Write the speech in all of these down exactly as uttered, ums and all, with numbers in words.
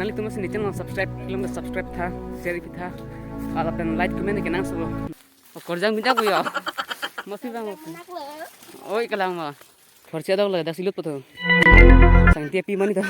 Ilitum asin channel subscribe, ilum subscribe tha, share pi tha. Lapen like, comment kenangsot lo. O, korjang bijak ko yo. Masi bang. Oi, kalang ma. Khorcha dak le, dak si lut po to. Sangti api mani to.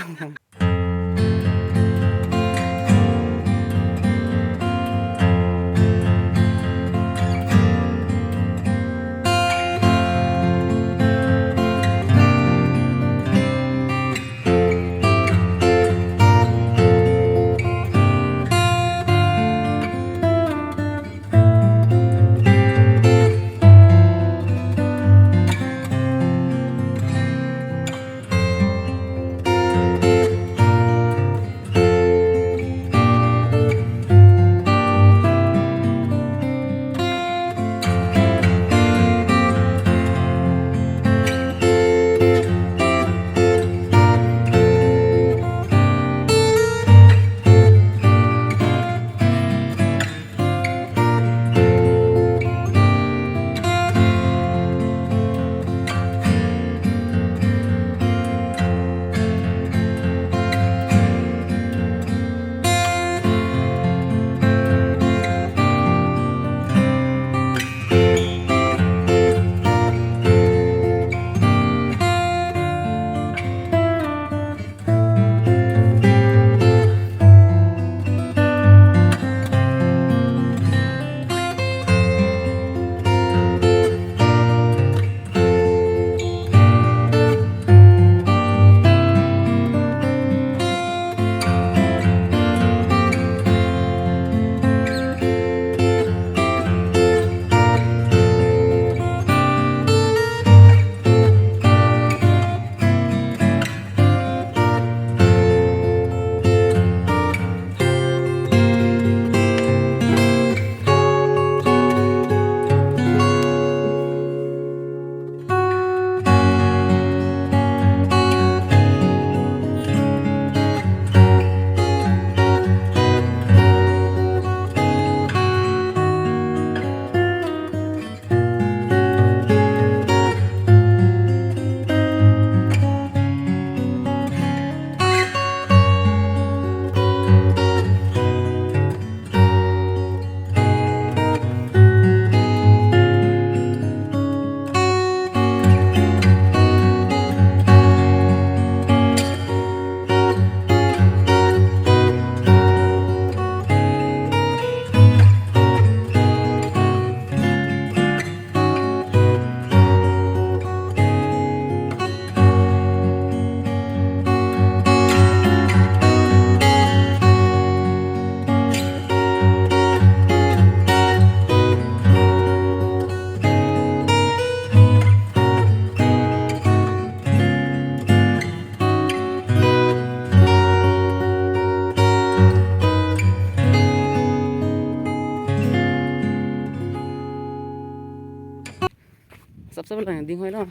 Sap sap lang ding hoi lo.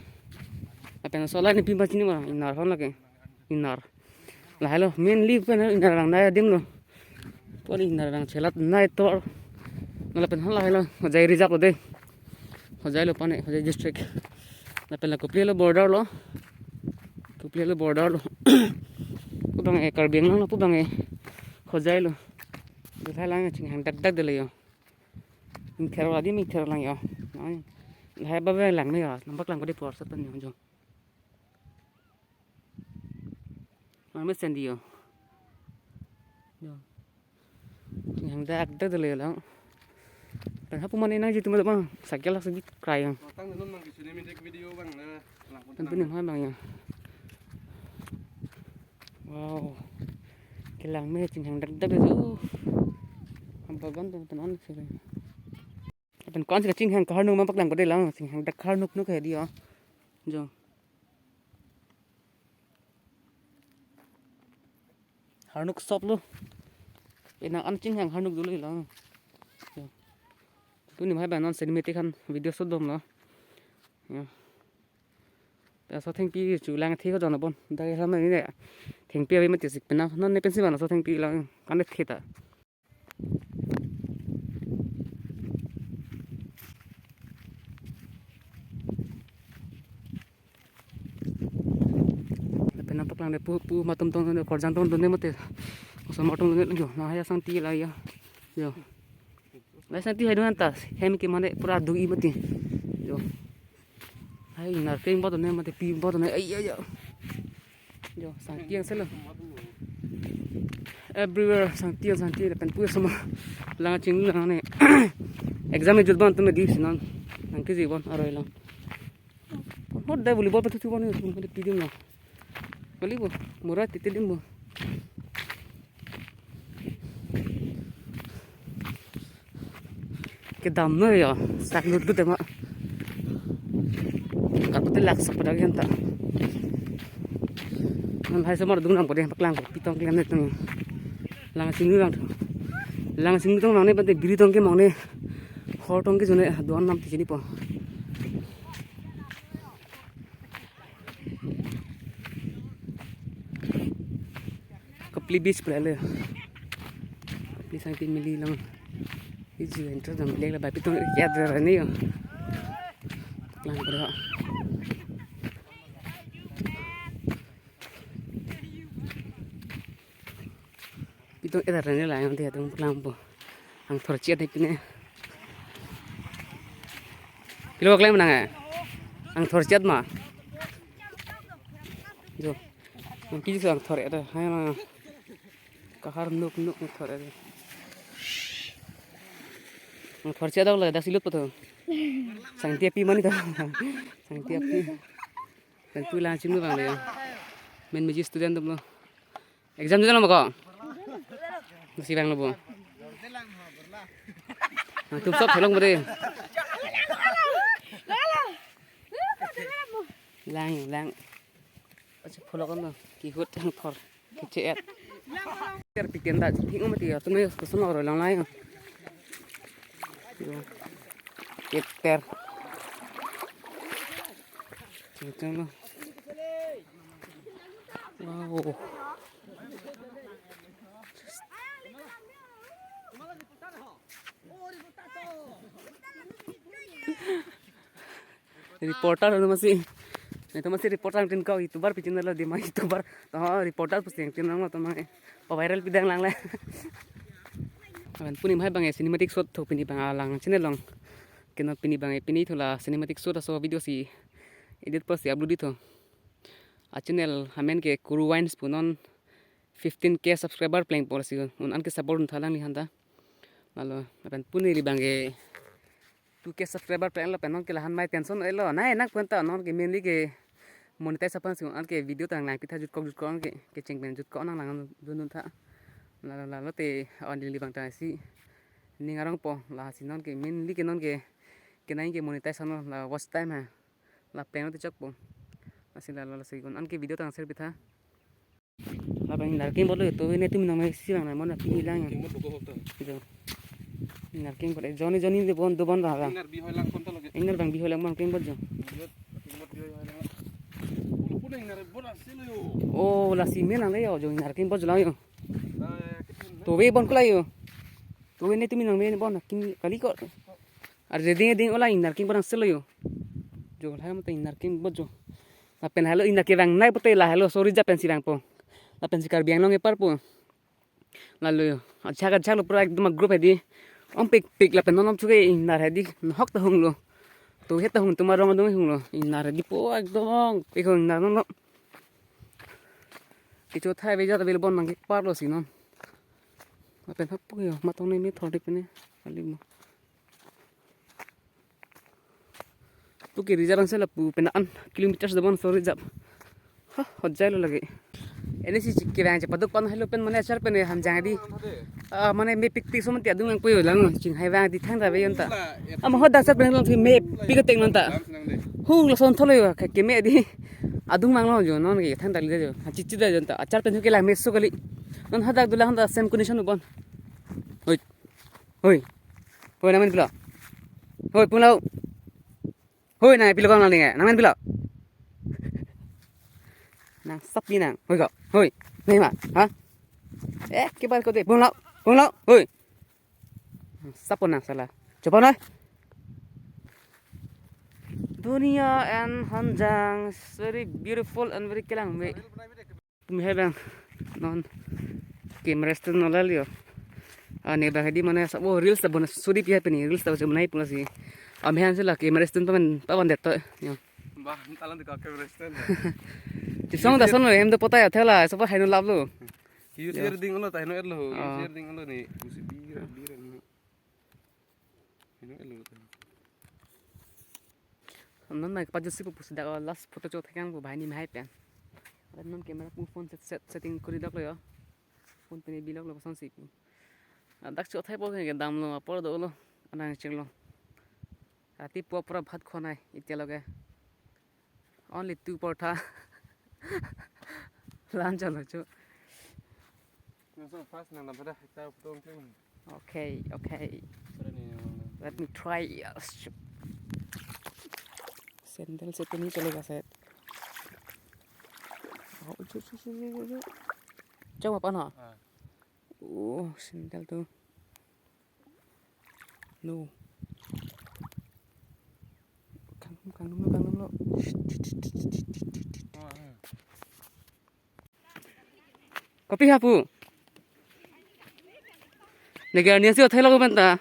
Lapen solar ni pima chini ma inar hon lake. Inar. Lahai lo mainly pen inar lang nai adim lo. Pon inar lang chelat nai tor. Lapen hon lahai lo. Hojai reserve lo de. Hojai lo pane, Hojai district. Lapen la Kopili lo border lo. Kopili lo border lo. Pu bang e Karbi Anglong lo, pu bang e Hojai lo. Lahai lang chinghang dak dak de le yo. Ingther adim ingther lang yo. Lahai ba be lang me yo. Nampak lang ko de por sa tan yo jo. Mame sendi yo. Yo. Chinghang dak dak de le lang. Pen hapu mane nangji tum bang. Cycle lak segi krai yang. Tang non mang kisune mi dek video bang na. Pen pen yang bang ya. Wow. Kelang me chinghang dak dak de. Hampa ban tum pen on sire. Pen ko-an si chinghang kaharnuk ma paklang ko de lang. Chinghang dak kaharnuk nuk he di yo. Jo. Harnuk sop lo. Ena an chinghang harnuk dolo lang. Yo. Tuni mahai bang non cinematic han video shoot bom lo. Yo. Laso thengpi chu lang the ko jon bon. Dai ham ni ne. Thengpi abi mati sik pena. Non ne pensi bang laso thengpi lang. Kan the ta. Lapen nampak lang de pu, pu matum tong de korjang tong de mate. Osomar atum lo jo, lahai asangti la ya. Jo. Lahai asangti hai do-an ta, hem ke mane pura do-i mati. Jo. Hai Narkeng bot ne mate pi bot ne, ai, ai, ai. Jo, sangti angselo. Everywhere sangti, sangti, lapen pu osomar lang chinglu lang ne. Exam ejut bon atum di sinon. Nangkeji bon aroi lang. Hot dai volleyball pathu thu bon atum mane pi adim lo. Kali bo, mura titi adim bo. Kedam noi ya, sak lut lut ema. Karpet lak sak pada kita. Nang hai osomar dung nang pada paklang pi tong klan netung. Lang chinglu lang. Lang chinglu tong lang ne pante biri tong ke mang ne. Hor tong ke jone do-an nam ti chinipo. Kapli beach pura le. Kapli sangti meli lang. Iju enter dam lek la bai pi tong ya dra ne yo. Lang pura. Pi tong ya dra ne la yang dia tong lang po. Angthor chiat ne pine. Pilo klem nang eh. Angthor chiat ma. Jo. Nangkeji so angthor chiat hai ma. Kahar nuk nuk angthor chiat. Angthor chiat dak la dak silut po to. Sangti api mani to. Sangti api. Lapen pu lang chinglu vang le ya. Men meji student atum lo. Exam jalo ma ko? Lasi vanglo bo. Nangtum sob thelong bo de. Lang, lang. Acha pholok ano. Kihut angthor. Kecet. Ter piken da. Thik mati ya. Tumai koson oro lang lai. Yo. Keter. Chalo. Wow. Reporter ano masi. Netum masi reporter angtin ko YouTuber pi channel lo di ma YouTuber. To reporter pusi angtin nang to ma. Viral pidang lang le. Lapen pu ne hai bang cinematic shot thu pini bang alang channel along. Keno pini bang pini thu la cinematic shot aso video si edit po si upload di thu. A channel amen ke Kuru Vines pu non fifteen K subscriber plengpo lasi un-an ke support un thalang li hanta. Lalo lapen pu neli bang ke two K subscriber plenglo pen non ke lahan mai tension elo. Nai nang pu ta non ke mainly ke monetize aphan si un-an ke video tang lang pitha jutkok jutkok ke kecheng pen jutkok nang lang dun dun tha. Lalo lalo te on neli bang ta si ning arong po lasi non ke mainly ke non ke kenai ke monetize ano la watch time ha. La plenglo te chokpo. Lasi lalo lasi un-an ke video tang share pitha. Labang Narkeng bot lo to ne tumi nang mai si bang na mon na pini lang. Narkeng bot lo ko hota. Jo. Narkeng bot Johnny Johnny de bon do bon da bang. Ingnar bihoi lang konta lagi. Ingnar bang bihoi lang Narkeng bot jo. Narkeng bot bihoi lang. Pula pula ingnar bot asilo yo. Oh, lasi men ang le yo jo Narkeng bot jo lang yo. To ve bon kula yo. To ve ne tumi nang mai bon kini kali ko. Ar je ding ding ola Narkeng bot asilo yo. Jo la mata Narkeng bot jo. Lapen halo ingnar ke vang nai pote la halo sorry ja pensi vangpo. Lapen si Karbi Anglong epar po. Lalo yo. Ajak ajak lo pura ekdom group hedi. Om pik pik lapen non om chuke ingnar hedi. Hok ta hung lo. To het ta hung tuma rong adung hung lo. Ingnar hedi po ekdom. Pik hung ingnar non lo. Kecho thai ve ja ta vel bon nang ke par lo si non. Lapen hap po yo. Matong ne me thor dik pene. Kali mo. Pu ke reserve angse lapu pen an kilometers do bon so reserve. Ha, hojai lo lagi. Ini si chik kevang chepaduk pan helo pen mane achar pen hamjang di. Ah, mane mepik pik so mati adung ang puyo lang chinghai vang di thangta ve yon ta. Ama hodak achar pen long si mepik teng non ta. Hung lason tholo yo ke keme di. Adung mang lo jo non ke thangta li jo. Ha chichi da jon ta. Achar pen ke lang meso kali. Non hadak dula handa same condition bon. Hoi. Hoi. Hoi, nangmen pilo. Hoi, pung lo. Hoi, nang pilo kong nang ning, nangmen pilo. Nang sap di nang. Hoi ko. Hoi. Nai ma. Ha? Eh, ke bal ko de. Pung lo. Pung lo. Hoi. Nang sap ko nang sala. Coba na. Dunia and Hanjang is very beautiful and very kelang me. Pu me hai bang non Camera stand nolal yo. Ane bang hedi mane sabo reels ta bon suri piya pini reels ta bonai pula si. Amhan sila camera stand paman paman det to yo. Bah, talan ka camera stand. Chisong da son lo hem do pota ya thela sabo haino lap lo. Yo. Use ding lo ta haino et lo. Ah. Use ding lo ni. Usi bira bira ni. Haino et lo ta. Non mai pajusi pu pusi dak last photo chot thekang pu bahini mahai pen. Dak non camera pu phone set, set, setting kuri dak lo yo. Phone pini bilok lo koson si pu. Dak chot thai po ke dam lo apor do lo. Anang cheng lo. Rati po pura bhat khonai itya lo ke. Only two portha. Lan chalo chu. Nang so fast nang dam pada, ta putong klem. Okay, okay. Sorry ni, let me try. Yes. Sandal se pini chale ka set. Oh, chu, chu, chu, chu, chu. Chau apa na? Ah. Oh, sandal tu. No. Kangdum, kangdum lo, kangdum lo. Kopi hapu. Negar niasi othai lagu banta.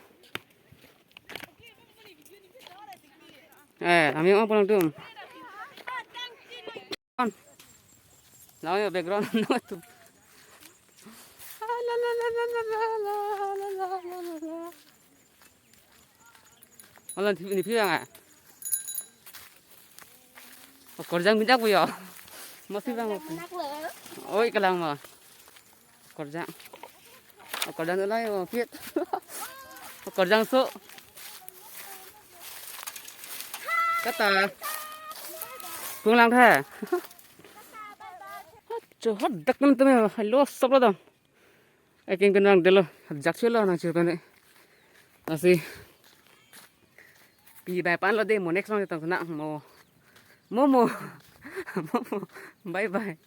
Eh, kami apa lang tum? Now your background no tu. Alan thipi ni phi bang a. Okorjang bijak bu yo. Masi bang. Oi kalang ma. Okorjang. Okorjang lai o pit. Okorjang so. Kata. Pung lang tha. Cho hot dak nam tame lo sop lo dam. Eking kenang delo jak chelo nang chirpene. Asi. Pi bai pan lo de mo next long tang na mo. Mo mo. Mo mo. Bye bye.